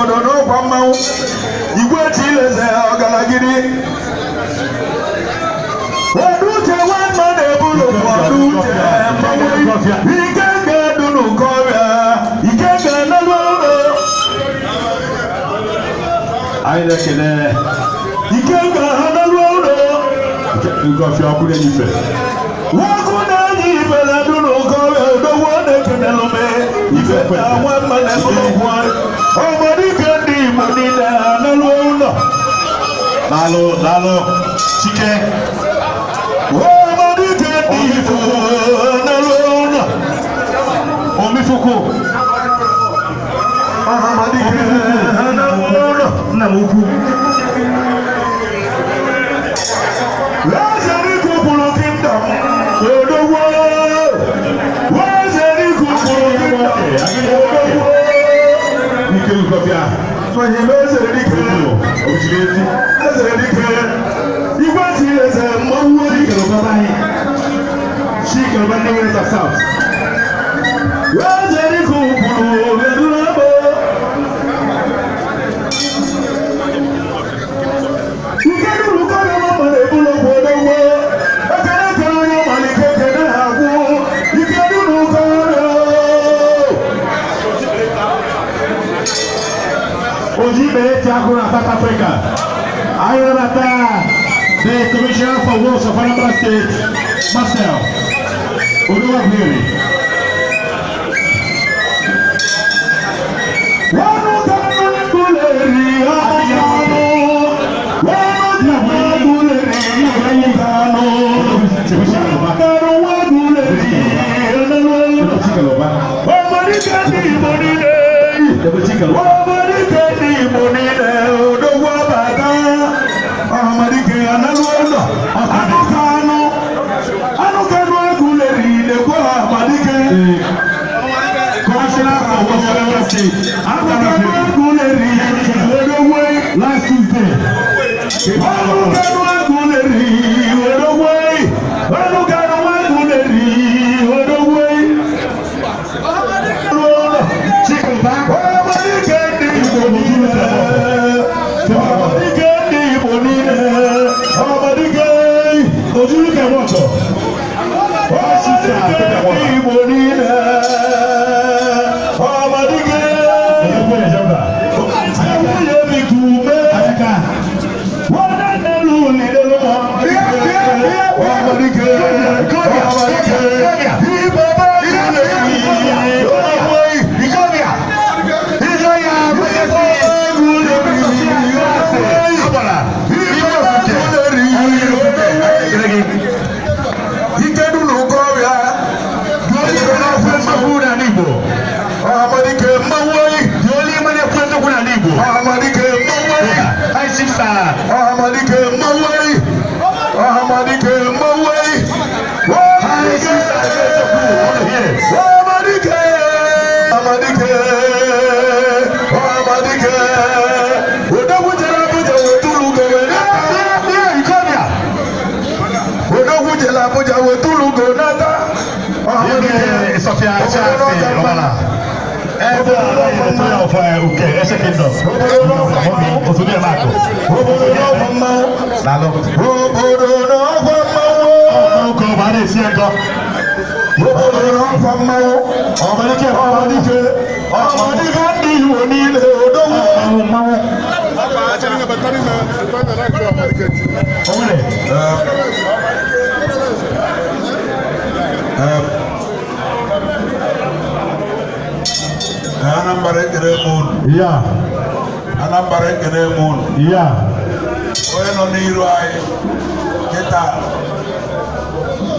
Obodo n'ọkwa mmanwụ igwe chileze ọgaragidi Oduche nwanne na-ebulu Oduche mmanwụ ike ga-edu n'ụkọrịa ike ga-emelụ ụlọ Anyị na-ekele ike ga-emelụ ụlọ Nkọfịa ọkụ na-enye ife. Nwoke na-enye ife na-edu n'ụkọrịa odogwu na-ekenelụ me ife na nwanne na-ebulu ọmọdé ndị Igbo niile anọlụ ụlọ. Daalụ daalụ Chike. Ọmọdé ndị Igbo anọlụ ụlọ. Omifuku. Ọmọdé anọlụ ụlọ. Nna m ukwu. Ezerike kwuru kingdom odogwu. Ezerike kwuru kingdom odogwu. Ike Nkọfịa. Onye Ezerike. Ojiri Ezerike. Igwe tiri eze mmanwụ. Chikelụba anyị. Chikelụba ndị nwere na South. Ezerike kwuru obodo. Ike duru kọrọ mama na-ebulu odogwu. Ekele kere onye malike kene ha gwụ. Ike duru kọrọ. Ojibe Etiaku na South Africa. Anyị nabata the Commissioner for Works of Anambra State, Marcel Oluwagbere. Commissioner for Works of Anambra State. Last Tuesday. Anambra ekele m unu. Anambra ekele m unu. Onye nọ n'iru anyị kịta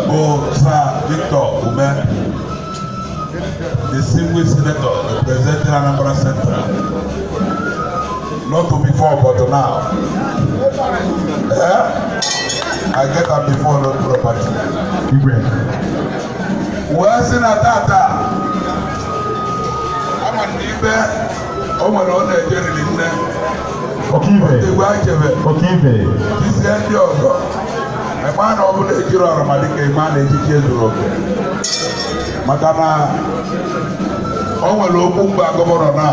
bụ Sir Victor Umeh, distinguished senator representing Anambra Central. Not to before, but to now. I get am before no property. Wee sị na tata ama na ibe o nwere ọ na-ejeriri nne otegwe achebe tisie ndị ọzọ ịma na ọ bụla ejiri ọrama dịka ịma na echichi ezuru oke maka na o nwere okwu mgba gọvanọ na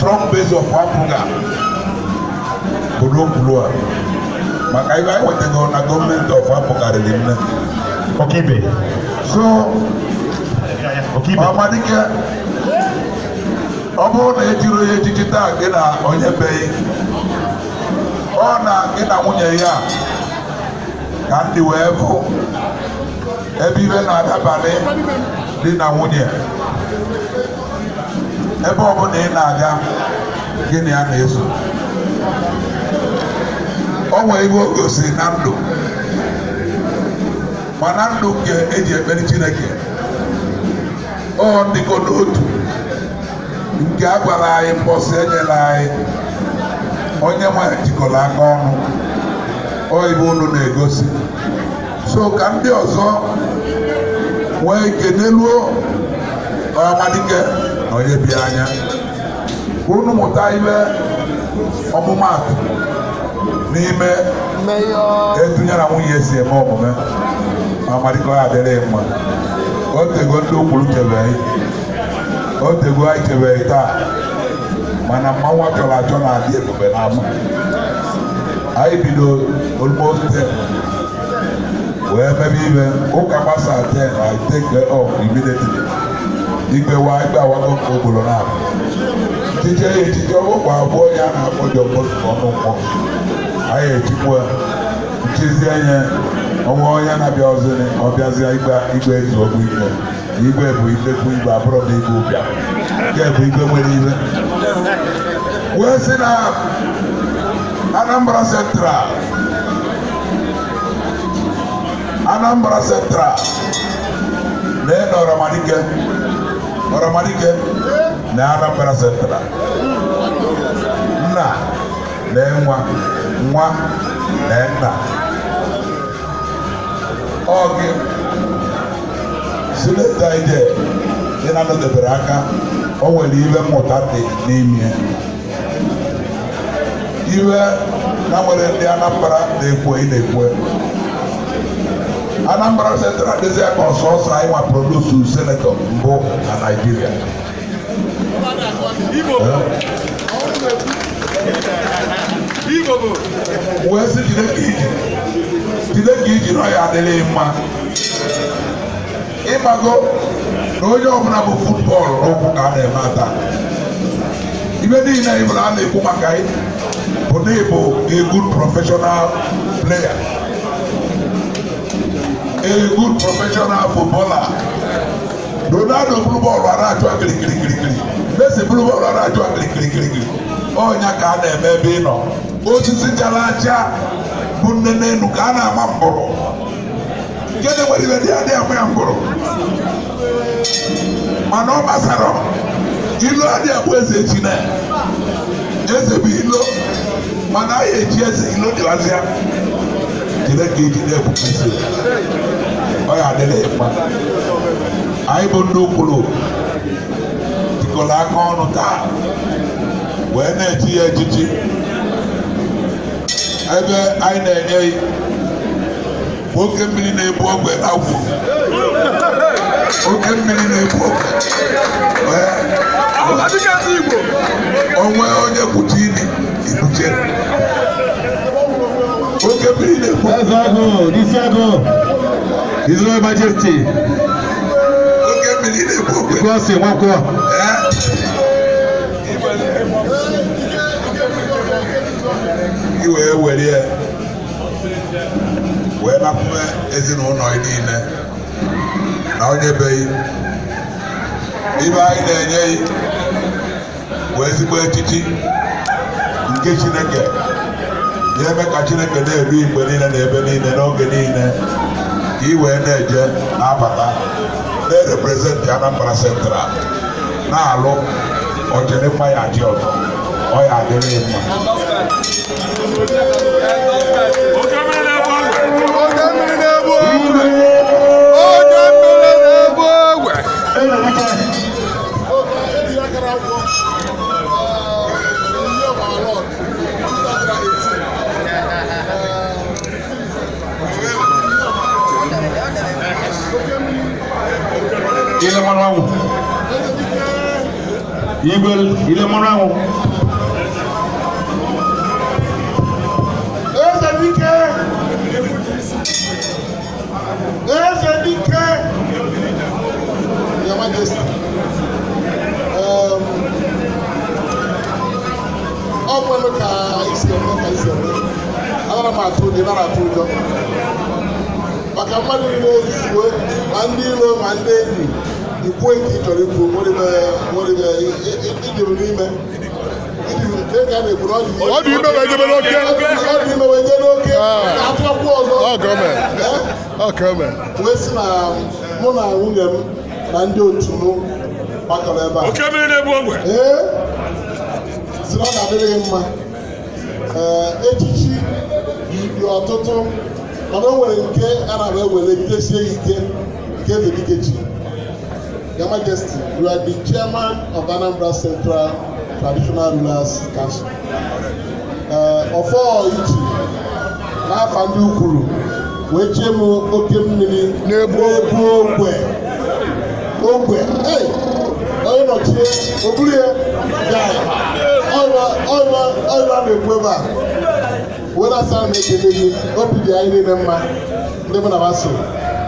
Strong base of APGA bụ n'Ukwulu a maka ibe anyị nwetago na gọọmenti of APGA riri nne. Okibe. So Okibe. Ọhamadike, ọ bụrụ na ejiri onye echichi taa gị na onye beghị ọ na gị na nwunye ya ka ndị wee bụ ebe ibe na-adabalị di na nwunye, ebe ọbụla ị na-aga gị na ya na-eso. O nwere ihe o gosiri na ndụ, mana ndụ nke eji ekpere Chineke ọ dịkọ n'otu nke a gwara anyị mbọsị enyela anyị onye nwe jikọrọ aka ọnụ oyibo unu na-egosi. So ka ndị ọzọ nwee ike n'eluo Ọhamadike na onye bi anya ka unu mụta ihe ọmụmaatụ n'ime etu ya na nwunye si eme omume. Ọhamadike ọ adịrị mma. O tego ndị Ukwulu chebere, o tego anyị chebere taa, mana mmanwụ achọrọ achọ na-adị ebube n'ama. Anyị bido almost 10 wee mebe ibe ụka gbasa 10, I take off immediately. Igbe wa igbe awago nke ogbolo na-abụ nchiche ya echiche ọgbụgba abụọ ya na-akpọ John Bosco ọnụ mmụọ. Anyị echikwa nchezie nye ọnwa onye na-abịa ọzọ ọbịazịa igbe igbe ezu ọgwụ ike. Igwe bụ idekwu igwe abụrụ na igwe ụbịa nke bụ igwe nwere ibe wee sị na Anambra Central, Anambra Central na Ọhamadike, Ọhamadike na Anambra Central, nna na nwa, nwa na nna. Ọ gị sinetọ ije ị na-anọdebere aka, o nwere iwe mmụta dị n'ime iwe na nwere ndị Anambra na-ekwe ị na-ekwe. Anambra Central dịzị ka ọsọsọ anyị nwa produsu senetọ mbụ na Naịjirịa. Wee sị jide ka iji, jide ka iji na ya adịghị mma. Ịmago na onye ọbụla bụ futbọọlụ n'ụkwụ ka a na-eme ata. Ibe niile ịbụla a na-ekwu maka anyị bụ na ịbụ a good professional player, a good professional footballer. Ronaldo bụrụ bọọlụ a na-achụ kirikirikirikiri, Messi bụrụ bọọlụ a na-achụ kirikirikirikiri. Ọnya ka a na-eme ebe ị nọ. Osisi chara acha bụ nne n'elu ka a na-ama mkpụrụ. Nke na-enwere ibe dị adị ama ya mkpụrụ, mana ọ gbasara ilu adị abụ eze echi na eze bụ ilo, mana anyị eji eze ilo dịwazịa. Jide ka iji na-ebupu isi ọ ya adịla mma. Anyị bụ ndị Ukwulu jikọrọ aka ọnụ taa wee na-echi ya echichi ebe anyị na-enye oke mmiri na-ebu ogwe na Ukwulu, oke mmiri na-ebu ogwe onwe onye kpuchi ili ikpuchie oke mmiri na-ebu. His Royal Majesty. Oke mmiri na-ebu ogwe. Gosi Nwankwo. I wee were ya wee napụme ezinụlọ niile na onye beghị ibe anyị na-enye bụ ezigbo echichi nke Chineke na-eme ka Chineke na-eru igbe niile na ebe niile n'oge niile ka i wee na-eje na-abata na-ereprezentị Anambra Central na-alụ ọchịrịmma ya dị ọzọ ọ ya adịrị mma. Oke mmiri na-egbu ogwe! Oke mmiri na-egbu ogwe! Ile mmanụ anwụ. Igwe ile mmanụ anwụ. Eze dike! Eze dike! Your Majesty. Ọ kwelu ka isi eme ka isi eme. Anara m atụ ụjọ, nara atụ ụjọ. Maka mmadụ niile ezuo, ma ndị iro ma ndị enyi, ikwu nke ị chọrọ ikwu, nwere ịdịrụ n'ime. Ọ dị ime wee jebe n'oke. Ọ dị ime wee jee n'oke. Atụọkwu ọzọ. Ọ gọọmenti. Ọ gọọmenti. Wee sị na mụ na nwunye m na ndị otu m gbakọrọ ebe a. Oke mmiri na-egbu ogwe. Ee, sị na ọ ga-adịrị gị mma. Ee, echichi dị ọtụtụ, mana o nwere nke a na-abụ ewere jidesie ya ike nke eze dike chi. Your Majesty, you are the chairman of Anambra Central Traditional Rulers Council. Ọfọ ichi n'afa ndị ukwuru wee chie m oke mmiri Na-egbu ogwe. Ogwe, ee, onye nọchie, o buru ya, ya, ọrụ a na-ekwu ebe a. Wee na-asa m ekele gị, obi dị anyị niile mma, ndị mụ na ha so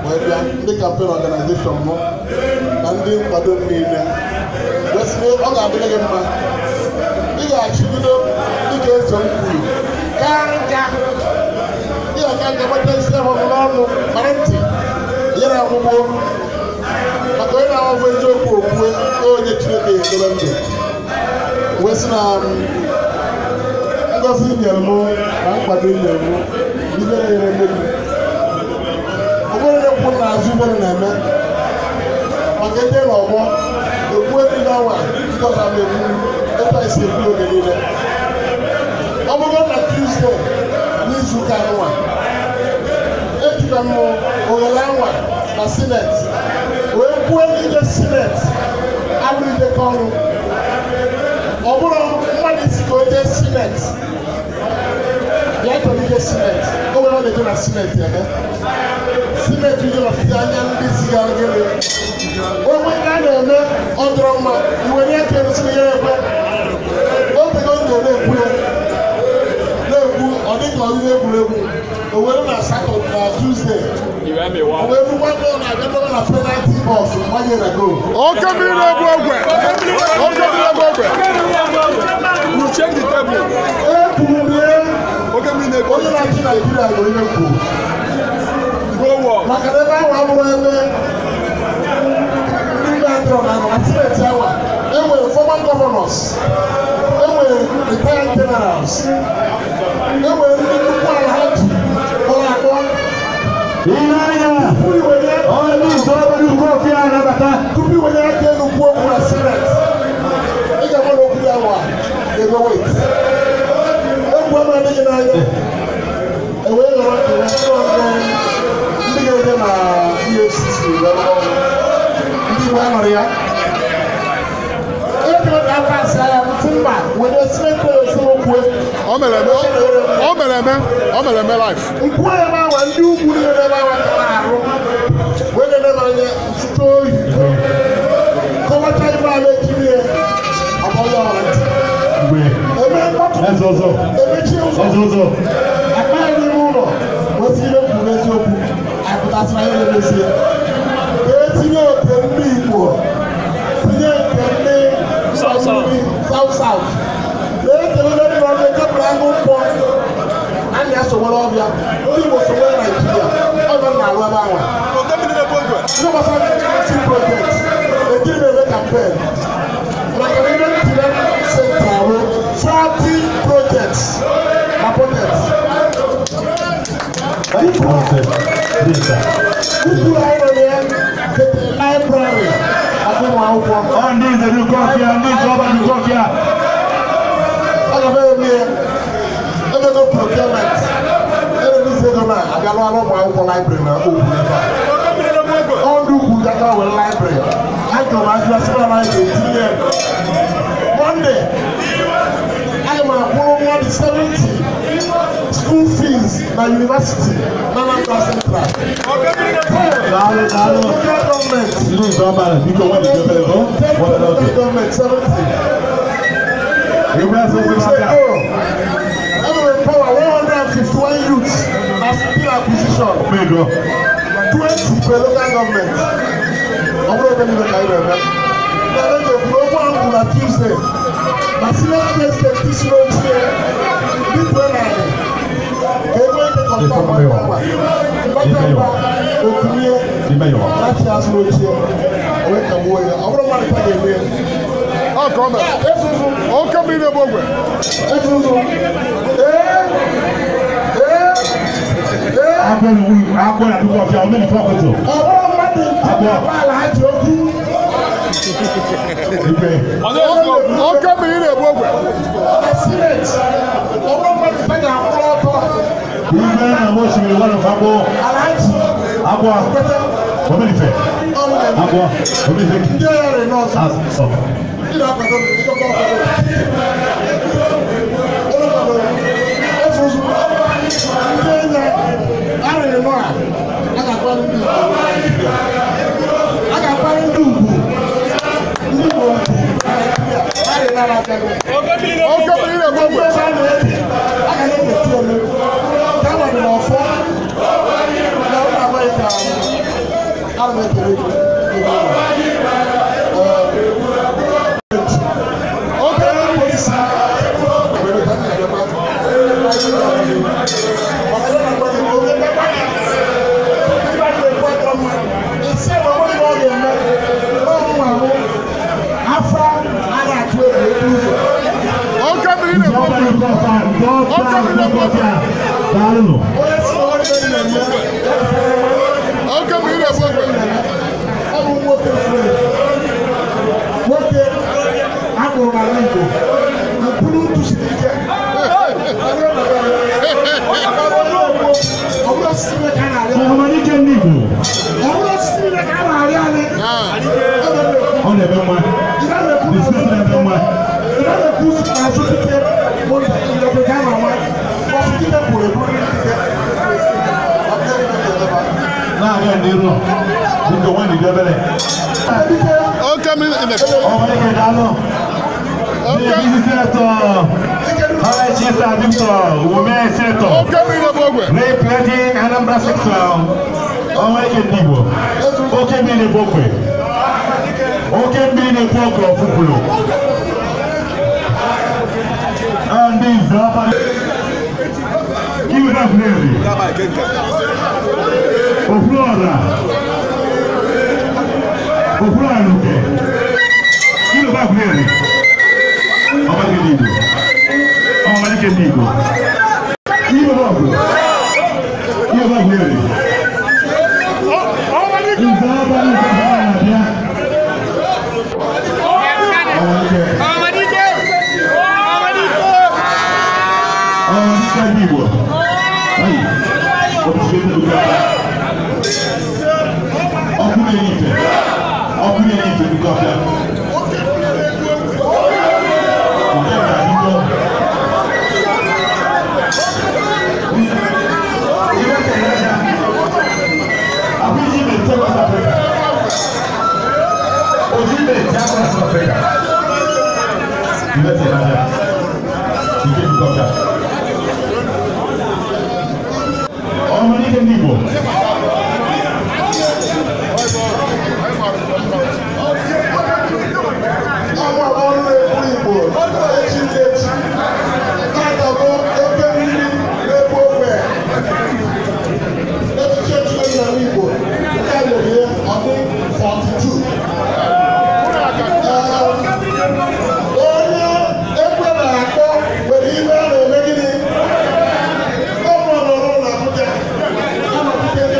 wee bịa, ndị campaign organization mụ na ndị nkwado m niile. Wee sị na ọ ga-adịrị gị mma. Ị ga-achịgido dịka eso m kwuru, kaa nka, ị ga-aka nka gbata isi ahụ n'ọnụ, mara ntị, nyere akwụkwọ. Maka onye na-ahụ eziokwu okwue onye Chineke ya edobe ndụ. Wee sị na ngọzi nyere m na nkwado nyere m ibere nyere mmeri. Ọ bụrụ na ekwu na azụ ibere na-eme maka ede na ọgbọ ekwu ebighị ọnwa ndị ọzọ na-ekwu etu anyị si ekwu oge niile. Ọ bụrụ na Tuesday n'izu ụka anụnwa ejikwa m oghere anwa na sineti wee kwuo n'ije sineti abụrụ idekọ ọnụ. Ọ bụrụ mmadụ isi ka o jee sineti ya chọrọ ije sineti, o nwere ọ na-eje na sineti eme sineti ije nọchite anya ndị zigara gịnị onwe ihe a na-eme ọ dọrọ mma iwere aka elu sị na ya ekwe. Otego m na-ekwu ya na-ekwu ọ dịka ọdịdị egwuregwu o were na Satọde na Tuesday o wee bụkwa ndị ọ na-abịa dọba na penalty box gbanye na goal. Oke mmiri na-egbu ogwe. Oke mmiri na-egbu ogwe. You change the table. Ekwuru m ya Oke mmiri na-egbu onye na-achị Naijiria bụ onye kwuru Go work. maka na ebe ahụ abụrụ ebe ndị na-adịrọ na anọ na sineti awa enwere former governors, enwere retired generals, enwere ndị nnukwu ala ha ji kpọrọ akpọ. Ile anya, Tupu iwenye onye isi ọbụla Ukofia anabata. Tupu iwenye aka elu kwuo okwu na sineti, ị ga-ama na okwu ya nwa ga-eme wait. Egwu ama adịghị n'anya ewee ghọrọ kewa ndị ọzọ ndị ga-eje na EFCC wee rụọ ọrụ. Ndị Igbo anọrọ ya. Ejiri ka aka asị anya ntị mba were sineti esi okwu. O mere eme. O mere eme. O mere eme life. Nkwuo ebe awa ndị ugwu niile ebe awa kara arụ wee lele m anya ntụtụ oyi kọwacha ife ala ejiri ya ọbọghị ọra ntị Igwe, eme mkpọtụ eze ọzọ, emechie ụzọ eze ọzọ. Akpa ya n'ime ụlọ wee ihe kwuru n'eziokwu anyị pụtasịra ihe na-emezie ka etinye oke ndị Igbo tinye nke ndị South South. South South na-ekelele ndị ọrụ ekepụrụ agụ mkpọ a na-esowere ọbịa ndị Igbo sowere Naijiria ọbịa na-arụ ebe ahụ. Oke mmiri na-egbu ogwe. Ihe gbasara GC project ejiri m eme campaign maka na ebe ntinye senta bụ 40 projects na project. Ukwu anyị nọ na ya kete library maka ụmụ akwụkwọ. Ọ ndị nze Ukofia, ndị nze ọba Ukofia. Aga m eme ya emego procurement eredizi ego na abịa lụọrọ ụmụ akwụkwọ library na okwu ebe a. Oke mmiri na-egbu ogwe. Ọndụ ukwu gata were library ajọ m ajụ asị na library etinye Monday aga m akwụrụ mmadụ 70 school fees na university na Anambra Central. Oke mmiri na-egbu ogwe. Daalụ, daalụ. Local gọọmenti Ndị ọbara biko nwa dị obere o. 10 local government 70. Igwe asụsụ We say n'aka. no. That power 151 youths as skill acquisition. Omego. 20 per local government. Ọ bụrụ oge niile ka anyị na-eme. Na redio kwuru okwu ahụ kwuru na Tuesday. Na Senate President isi n'oche bitue na anị ka e nwee ike confirm mgbata mgba okunye láti azụ n'oche o wee kagbuo ya. Ọ bụrụ mmadụ ka ga-eme ya. Ọ ka ọ mere. Ezuzu. Oke mmiri na-ebu ogwe. Ezuzu. Ee. Ee. Ee. Agwọ na agwọ na dúkọ̀ ọ̀fíà omeni fọ́kùtù. Ọ bụrụ mmadụ nche na ala ha ji okwu. Igwe. Oke mmiri na-ebu ogwe. Na Senate, ọ bụrụ mmadụ nche ga-akwụrụ ọtọ. Igwe na mo osimiri wọ́n lọ fagbo. Alhaji. Agwọ. Kweta. Omeni fẹ. Ọrụ na-eme. Agwọ. Omeni fẹ. Ndị ọrịa rẹ̀ nọọsụ. Asọ. Ndị na-akwado m, ndị ọkọ akwado m. Ụlọ kwadoro m. Ezuzu. Ndị enyi arịrị nọ a, a ga-akwari ndị Igbo. A ga-akwari ndị ugwu. Ndị Igbo ugwu na Naịjirịa. Arịrị na-abịaghị. Oke mmiri na-ebu ogwe. Ndị ebe a na-ede, a ga na-eweta eme. Ka a gbadoro ọfọ. Na ụlọ amaghị ka ana m ekele gị. Oke Polisi. Oke mmiri na-ebu Ìjọba ogwe. ní kọfà ìjọba ní kọfà. Daalụ nụ. Oke mmiri na-ebu ogwe. Nwoke akpụrụ n'ala Igbo mkpụrụ ntụ siri ike. Ọ bụrụ osisi niile ka a na-arị Ọhamadike ndị Igbo. ọ bụrụ osisi niile ka a na-arị arị. Ọ na-eme nwa. The state na-eme nwa. Na-aga n'iru. Biko nwa dị obere. Oke mmiri na-ebu Ọhamadike daalụ. Oke Ndị senator. High Chief Victor Ume senator. Oke mmiri na-ebu ogwe. Representing Anambra Sector. Ọhamadike ndị Igbo. Oke mmiri na-ebu ogwe. Oke mmiri na-ebu ogwe ọfụkwulu. Ndị nze ọba. Kiwita Fúlẹ̀rì. Òfúrọ̀ọ̀rà. Òfúrọ̀ọ̀rà lùkẹ̀. Kiwita Fúlẹ̀rì. Ọmọdé ndị Igbo. Ọmọdé ndị Igbo. Kiwita ọgwụ. Kiwita Fúlẹ̀rì. Nze ọba ní ìjọba na-abịa. Ọmọdé. Ọmọdé ndị Igbo. Ayi. Ọmọdé ndị Igbo. Ọkùnrin ẹni ìfẹ́. Ọkùnrin ẹni ìfẹ́ dúkọ́ ọ̀fẹ́. Ọ̀fẹ́ ìgbà dúkọ́. Ìwé tẹ̀lé ẹja. Àbíyí lè tẹ́ West Africa. Òjì lè tẹ́ West Africa. Ìwé tẹ̀lé ẹja. Ìké dúkọ́ ọ̀fẹ́. Ọmọdé ndị Igbo. Ọmọ ọrụ na-ekwu Igbo echi ndị echi na-adabụ oke mmiri na-ebu ogbe echichi echichi n'ala Igbo nke a mere ya ọ dị 42. Onye ekwe na-akpọ nwere ihe a na-eme gịnị? Ọmụ nọrọ na Abuja anọgide ndị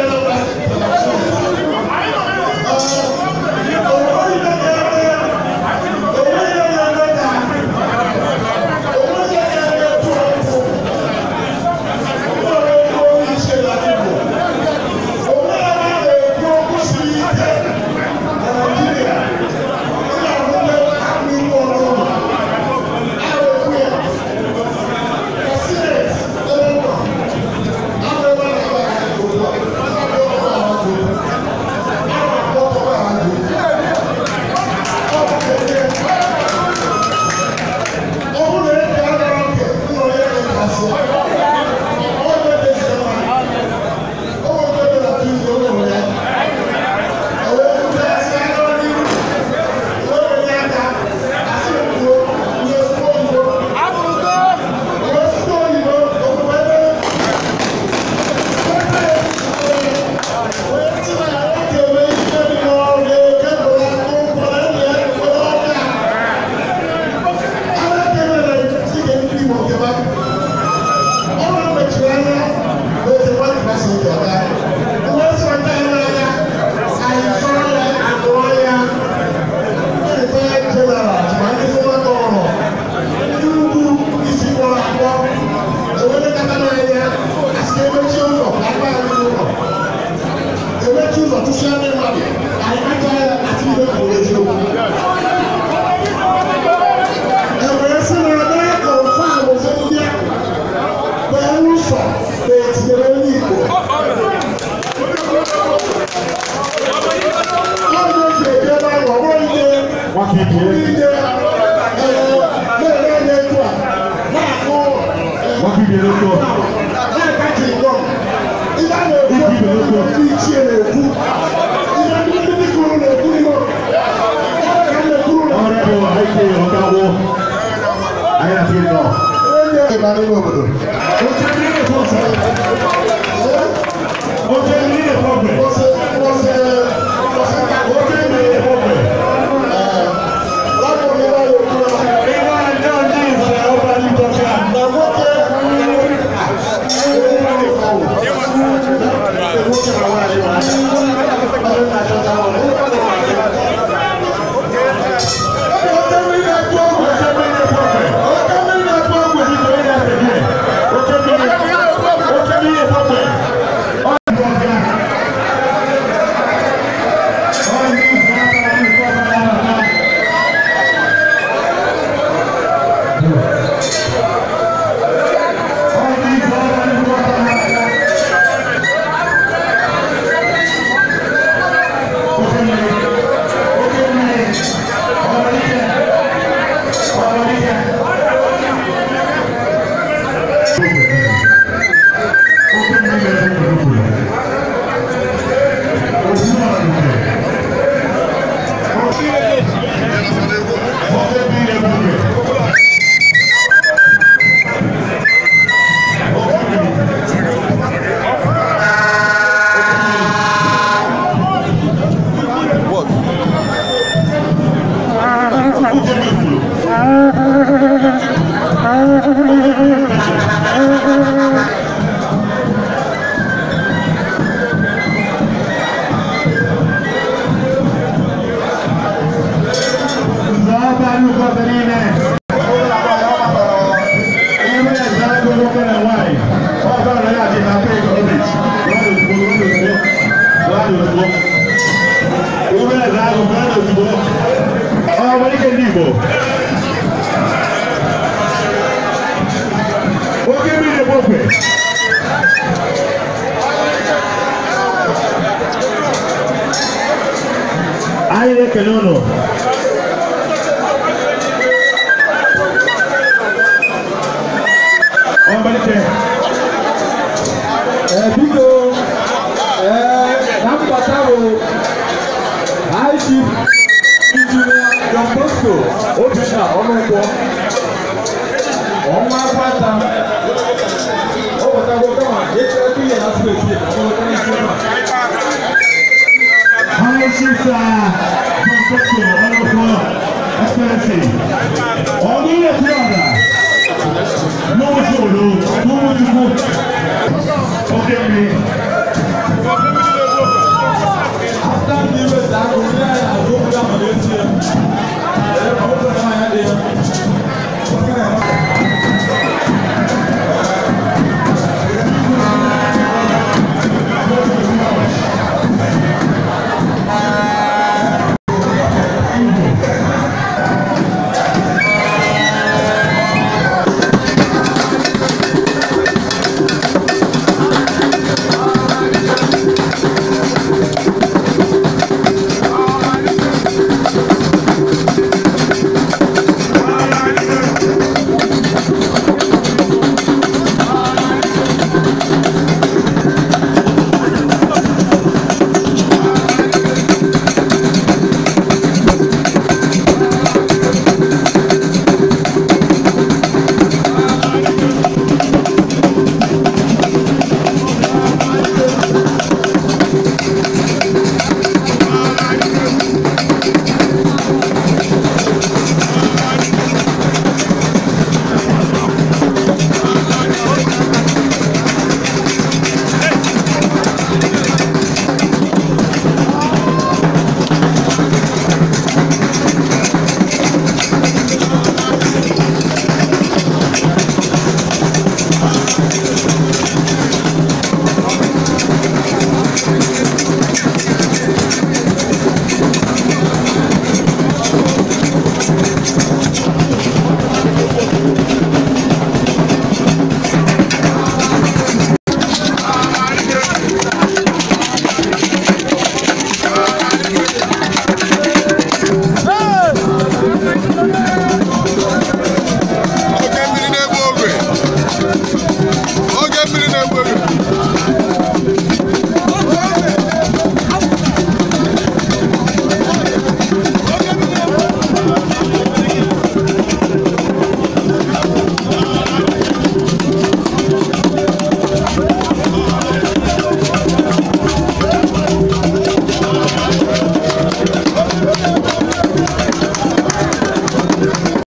Hi,